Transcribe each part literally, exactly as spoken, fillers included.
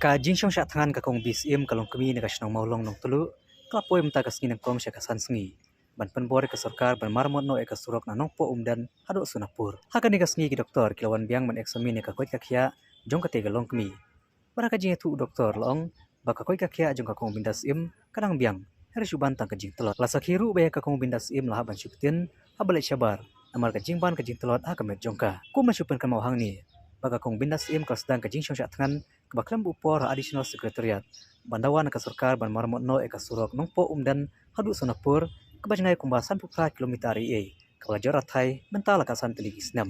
Ka jingshong shah thngan ka Kong Bishop Syiem ka Longkmie na ka shnong Mawlong Nongtluh ka la poi mynta ka sngi nyngkong sha ka san sngi ban pynbor ïa ka sorkar ban maramot noh ïa ka surok na Nongpoh Umden haduh Sonapur. Ha kane ka sngi ki doktor ki la wan biang ban examine ïa ka koit ka khiah jong katei ka longkmie. Bad ha ka jingïathuh u doktor la ong ba ka koit ka khiah jong ka Kong Bindas Syiem ka dang biang, hynrei shu ban tang ka jingtlot. La sakhi ruh ba ïa ka Kong Bindas Syiem la hap ban shu ktien haba leit shabar namar ka jingban ka jingtlot ha ka met jong ka. Kum ban shu pynkynmaw hangne ba ka Kong Bindas Syiem ka la sdang ka jingshong shah thngan kaba khlem buh por ha Additional Secretariat ban dawa na ka sorkar ban maramot noh ïa ka surok Nongpoh Umden haduh Sonapur kaba jngai kumba sanphew phra kilometer eiei, kaba la jot rathai mynta la ka san tylli ki snem.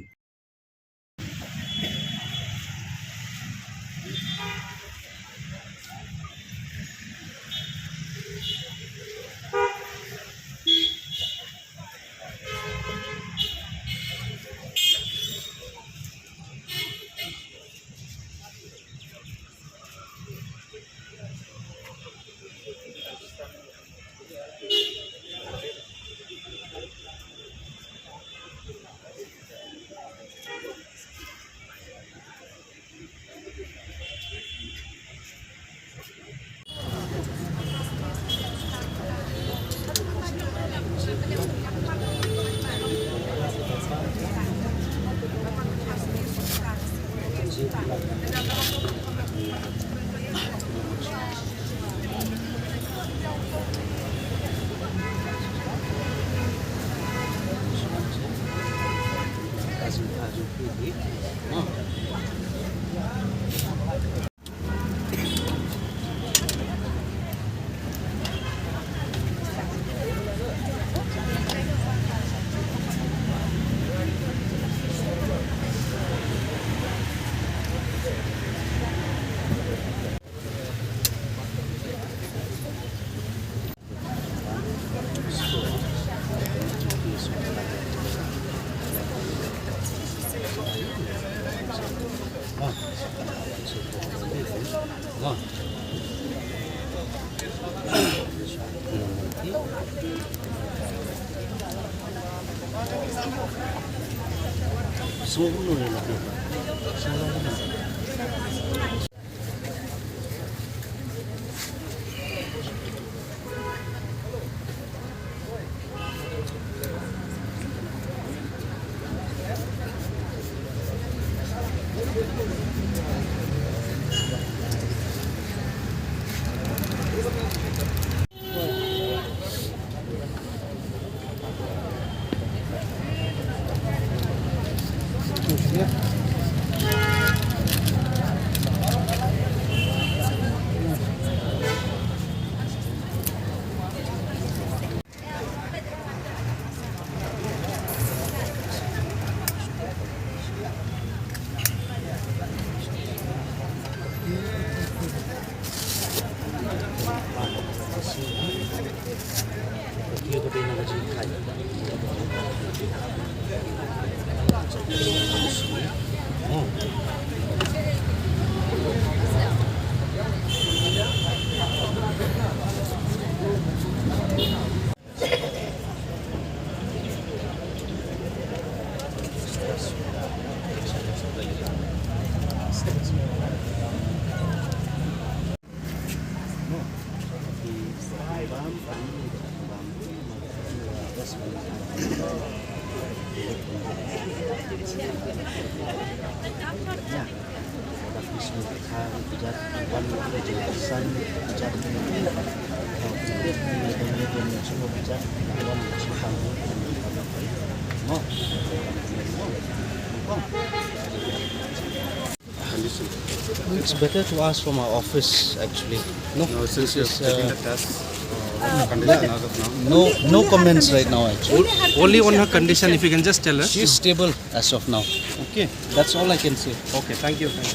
It's better to ask from our office, actually. No, no, since this you're is, taking uh, the test, uh, condition as of now. No, no comments right now, actually. O-, only on her condition, if you can just tell us. She's stable as of now. Okay. That's all I can say. Okay, thank you. Thank you.